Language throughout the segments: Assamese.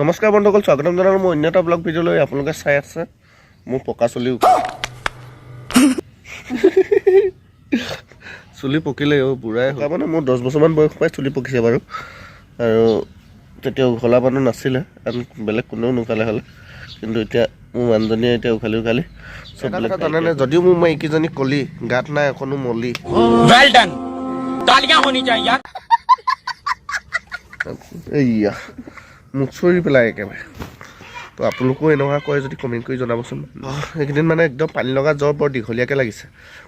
নমস্কাৰ বন্ধুসকল, স্বাগতম জনালোঁ মোৰ অন্য এটা ব্লগ ভিডিঅ'লৈ। আপোনালোকে চাই আছে মোৰ পকা চুলি, চুলি পকিলে অ' বুঢ়াই হ'ল। মানে মোৰ 10 বছৰমান বয়স পৰাই চুলি পকিছে বাৰু। আৰু তেতিয়া উঘলা মানুহ নাছিলে, আৰু বেলেগ কোনেও নুঘালে হ'লে। কিন্তু এতিয়া মোৰ মানুহজনীয়ে এতিয়া উঘালি উঘালি চব। জানেনে, যদিও মোৰ মাইকীজনী কলি, গাত নাই অকণো মলি। वेल डन, तालियां होनी चाहिए यार। এইয়া মুচৰি পেলাই একেবাৰে। তো আপোনালোকেও এনেকুৱা কৰে যদি কমেণ্ট কৰি জনাবচোন। এইকেইদিন মানে একদম পানী লগা জ্বৰ বৰ দীঘলীয়াকৈ লাগিছে,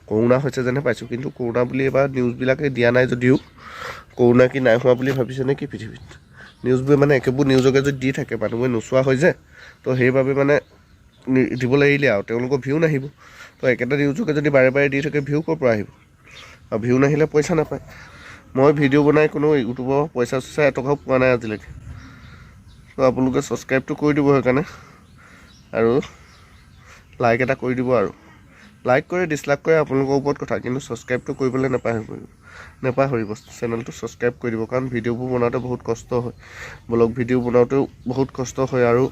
কৰোণা হৈছে যেনে পাইছোঁ। কিন্তু কৰোণা বুলি এবাৰ নিউজবিলাকে দিয়া নাই যদিও কৰোণা কি নাই হোৱা বুলি ভাবিছে নে কি পৃথিৱীত? নিউজবোৰে মানে একেবোৰ নিউজকে যদি দি থাকে, মানুহবোৰে নোচোৱা হৈ যায়। তো সেইবাবে মানে দিবলৈ এৰিলে আৰু তেওঁলোকৰ ভিউ নাহিব। তো একেটা নিউজকে যদি বাৰে বাৰে দি থাকে, ভিউ ক'ৰ পৰা আহিব? আৰু ভিউ নাহিলে পইচা নাপায়। মই ভিডিঅ' বনাই কোনো ইউটিউবৰ পইচা চইচা এটকাও পোৱা নাই আজিলৈকে। তো আপোনালোকে ছাবস্ক্ৰাইবটো কৰি দিব সেইকাৰণে, আৰু লাইক এটা কৰি দিব। আৰু লাইক কৰে ডিছলাইক কৰে আপোনালোকৰ ওপৰত কথা, কিন্তু ছাবস্ক্ৰাইবটো কৰিবলৈ নাপাহৰিব, নাপাহৰিব। চেনেলটো ছাবস্ক্ৰাইব কৰি দিব, কাৰণ ভিডিঅ'বোৰ বনাওঁতে বহুত কষ্ট হয়, ব্লগ ভিডিঅ' বনাওঁতেও বহুত কষ্ট হয়। আৰু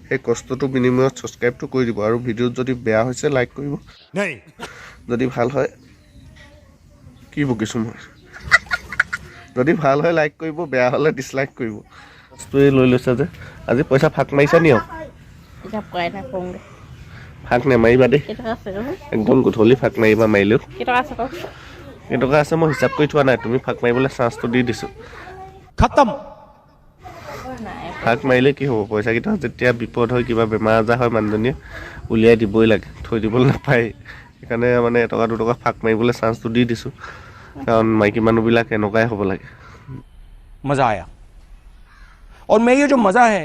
সেই কষ্টটোৰ বিনিময়ত ছাবস্ক্ৰাইবটো কৰি দিব। আৰু ভিডিঅ'ত যদি বেয়া হৈছে লাইক কৰিব, যদি ভাল হয়, কি বকিছোঁ মই, যদি ভাল হয় লাইক কৰিব, বেয়া হ'লে ডিছলাইক কৰিব। বস্তুৱে লৈ লৈছা যে, আজি পইচা ফাঁক মাৰিছা নি আৰু? হিচাপ কৰাই নাই, কৰোঁগৈ। ফাঁক নেমাৰিবা দেই। কেইটকা আছে কচোন? একদম গধূলি ফাঁক মাৰিবা, মাৰিলেও। কেইটকা আছে কওক। কেইটকা আছে মই হিচাপ কৰি থোৱা নাই, তুমি ফাঁক মাৰিবলৈ চান্সটো দি দিছোঁ। खत्म। নাই। ফাঁক মাৰিলে কি হ'ব? পইচাকেইটা যেতিয়া বিপদ হয়, কিবা বেমাৰ আজাৰ হয়, মানুহজনীয়ে উলিয়াই দিবই লাগে, থৈ দিবলৈ নাপায়। সেইকাৰণে মানে এটকা দুটকা ফাঁক মাৰিবলৈ চান্সটো দি দিছোঁ, কাৰণ মাইকী মানুহবিলাক এনেকুৱাই হ'ব লাগে। मजा आया और मैं ये जो मजा है,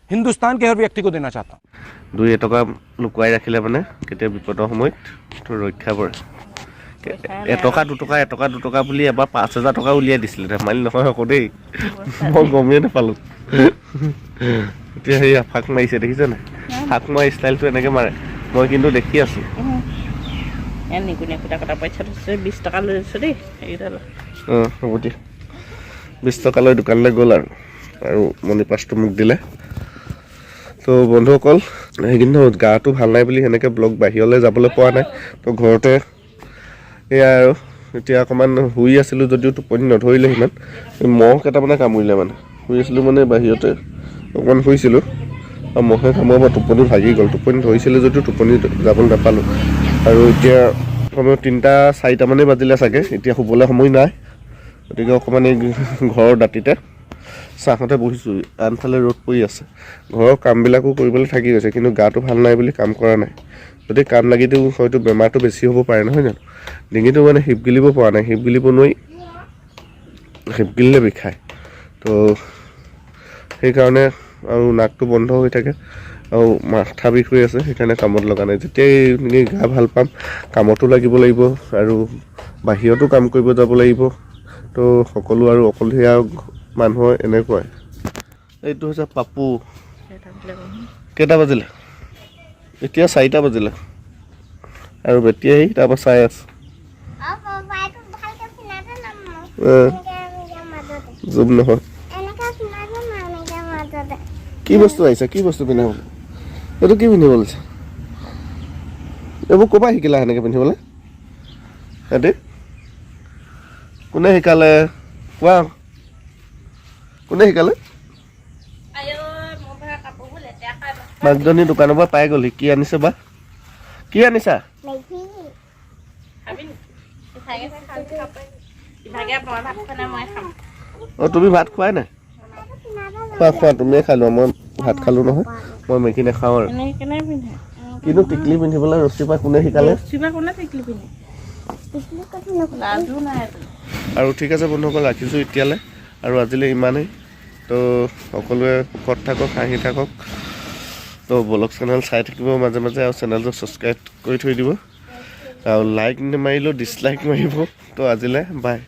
हिंदुस्तान के हर व्यक्ति को देना चाहता हूं। দুই এটকা লুকুৱাই ৰাখিলে মানে কেতিয়া বিপদৰ সময়ত তো ৰক্ষা পৰে। এটকা দুটকা, এটকা দুটকা বুলি এবাৰ 5000 টকা উলিয়াই দিছিলে, ধেমালি নহয় আকৌ দেই, মই গমেই নাপালোঁ। এতিয়া সেই ফাঁক মাৰিছে, দেখিছে নাই? ফাঁক মৰা ষ্টাইলটো এনেকৈ মাৰে, মই কিন্তু দেখি আছোঁ। ইয়াত নিগুনিয়া কুটা কটা পইচা থৈছে, 20 টকা লৈ লৈছোঁ দেই, সেইকেইটা ল। অঁ, হ'ব দিয়া। 20 টকা লৈ দোকানলৈ গ'ল আৰু মনি পাৰ্চটো মোক দিলে। তো বন্ধুসকল, সেইদিন গাটো ভাল নাই বুলি সেনেকৈ ব্লগ বাহিৰলৈ যাবলৈ পোৱা নাই। তো ঘৰতে এয়া আৰু এতিয়া অকণমান শুই আছিলোঁ যদিও টোপনি নধৰিলে সিমান। এই মহ কেইটামানে কামুৰিলে। মানে শুই আছিলোঁ, মানে বাহিৰতে অকণমান শুইছিলোঁ আৰু মহে কামোৰাৰ পৰা টোপনি ভাগি গ'ল। টোপনি ধৰিছিলে যদিও টোপনি যাবলৈ নাপালোঁ। আৰু এতিয়া কমেও 3টা 4টামানেই বাজিলে চাগে। এতিয়া শুবলৈ সময় নাই, গতিকে অকণমান এই ঘৰৰ দাঁতিতে ছাঁতে বহিছোঁ। আনফালে ৰ'দ পৰি আছে। ঘৰৰ কামবিলাকো কৰিবলৈ থাকি গৈছে, কিন্তু গাটো ভাল নাই বুলি কাম কৰা নাই। যদি কাম লাগি দিওঁ, হয়তো বেমাৰটো বেছি হ'ব পাৰে, নহয় জানো? ডিঙিটো মানে হিপ গিলিব পৰা নাই, হিপ গিলিব নোৱাৰি, হিপ গিলিলে বিষায়। তো সেইকাৰণে আৰু নাকটো বন্ধ হৈ থাকে আৰু মাথা বিষ হৈ আছে, সেইকাৰণে কামত লগা নাই। যেতিয়াই নেকি গা ভাল পাম, কামতো লাগিব লাগিব আৰু বাহিৰতো কাম কৰিব যাব লাগিব। তো সকলো আৰু অকলশৰীয়া মানুহৰ এনেকুৱাই। এইটো হৈছে পাপু। কেইটা বাজিলে কচোন? কেইটা বাজিলে এতিয়া? 4টা বাজিলে। আৰু বেটি আহি তাৰপৰা চাই আছে। জুম নহয়। কি বস্তু আহিছে? কি বস্তু পিন্ধাব? এইটো কি পিন্ধিব লৈছে? এইবোৰ ক'ৰ পৰা শিকিলা সেনেকৈ পিন্ধিবলৈ? সিহঁতি কোনে শিকালে কোৱা, কোনে শিকালে? আইঐ, মোৰ ভাগৰ কাপোৰবোৰ লেতেৰা খাই। মাকজনী দোকানৰ পৰা পাই গ'লহি। কি আনিছে বা? কি আনিছা? খাবি নি? ইভাগে ইভাগে মই ভাত খোৱা নাই, মই খাম। অঁ, তুমি ভাত খোৱাই নাই? খোৱা খোৱা, তুমিয়ে খাই লোৱা। মই ভাত খালোঁ নহয়, মই মেগী নাখাওঁ আৰু। এনেকে কেনেকে পিন্ধে? কিন্তু টিকলি পিন্ধিবলৈ ৰছী পৰা কোনে শিকালে? ৰছী বা কোনে টিকলি পিন্ধে? লাজো নাই। আৰু ঠিক আছে বন্ধুসকল, ৰাখিছোঁ এতিয়ালৈ আৰু আজিলৈ ইমানেই। তো সকলোৱে সুখত থাকক, হাঁহি থাকক। তো ব্লগ চেনেল চাই থাকিব মাজে মাজে আৰু চেনেলটো ছাবস্ক্ৰাইব কৰি থৈ দিব আৰু লাইক নামাৰিলেও ডিছলাইক মাৰিব। তো আজিলৈ বাই।